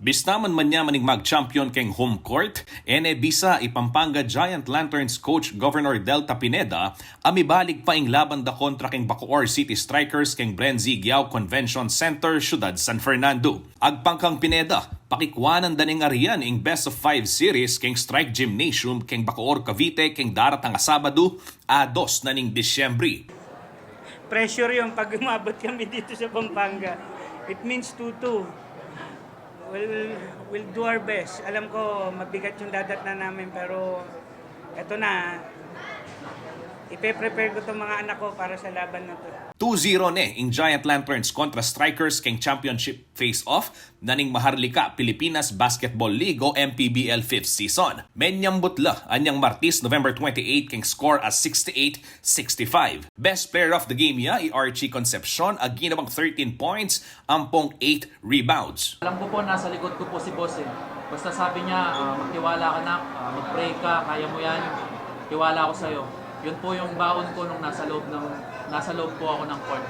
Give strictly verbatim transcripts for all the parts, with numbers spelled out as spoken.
Bista man manyaman ing mag-champion keng home court, e ne bisa i Pampanga Giant Lanterns coach Governor Delta Pineda a mibalik pa ing laban da kontra keng Bacoor City Strikers keng Bren Z. Guiao Convention Center, Syudad San Fernando. Agpang kang Pineda, pakikwanan da neng arian ing best of five series keng Strike Gymnasium keng Bacoor, Cavite keng daratang a Sabadu, a dos na ning Disyembre. Pressure yun pag umabot kami dito sa Pampanga. It means two two. We'll, we'll do our best. Alam ko, mabigat yung dadatnan namin, pero eto na, ipe-prepare ko tong mga anak ko para sa laban na to. Two zero ne ing Giant Lanterns kontra Strikers keng championship face-off na ning Maharlika Pilipinas Basketball League o M P B L fifth season. Menyambut la anyang Martis, November twenty-eight, keng score a sixty-eight sixty-five. Best player of the game ya i Archie Concepcion a ginawang thirteen points ampong eight rebounds. Alam ko po, nasa likod ko po si boss eh. Basta sabi niya, ah, "Magtiwala ka, nak, ah, mag-pray ka, kaya mo yan. Tiwala ko sa'yo." Yun po yung baon ko nung nasa loob ng, nasa loob po ako ng court.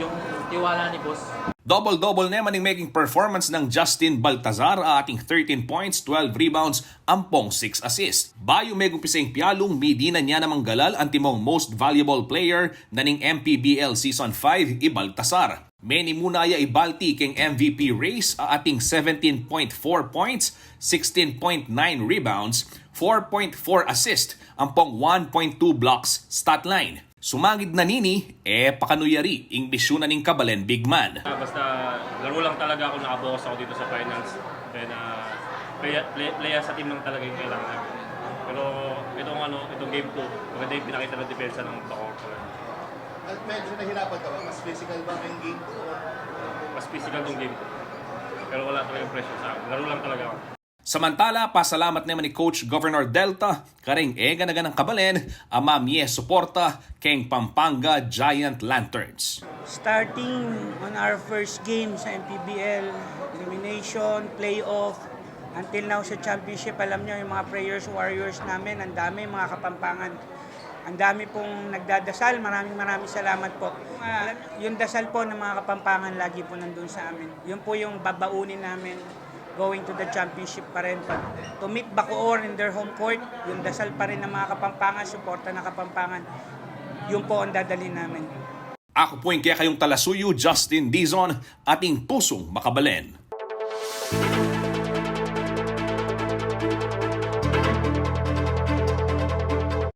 Yung tiwala ni boss. Double-double naman ing meging performance nang Justin Baltazar, a ating thirteen points, twelve rebounds, ampong six assists. Bayu megumpisa ing pialung, midinan ya namang galal antimong most valuable player na ning M P B L Season five, i Baltazar. Menimuna ya i Balti keng M V P race, a ating seventeen point four points, sixteen point nine rebounds, four point four assist, ampong one point two blocks stat line. Sumangid na nini, e pakanu yari ing misyun na ning kabalen big man. Ah, basta laro lang talaga ako, nakabokas ako dito sa finals. Kaya na play, play, play as a team lang talaga yung kailangan namin. Pero itong ano, itong game two, maganda yung pinakita ng depensa ng Bacoor talaga. At medyo nahirapan ka ba? Mas physical ba ang game two? Mas physical tong game two. Pero wala talagang pressure sa akin. Laro lang talaga ako. Samantala, pasalamat naman i Coach Governor Delta kareng e gana-ganang kabalen a mamie suporta keng Pampanga Giant Lanterns. Starting on our first game sa M P B L, elimination, playoff, until now sa championship, alam nyo, yung mga prayers, warriors namin, ang dami, mga Kapampangan. Ang dami pong nagdadasal. Maraming, maraming salamat po. Ah, yung dasal po ng mga Kapampangan lagi po nandun sa amin. Yun po yung babaunin namin going to the championship pa rin. To meet Bacoor in their home court, yung dasal pa rin ng mga Kapampangan, suporta ng Kapampangan, yun po ang dadalhin namin. Aku pu ing kekayung talasuyu, Justin Dizon, ating pusung makabalen.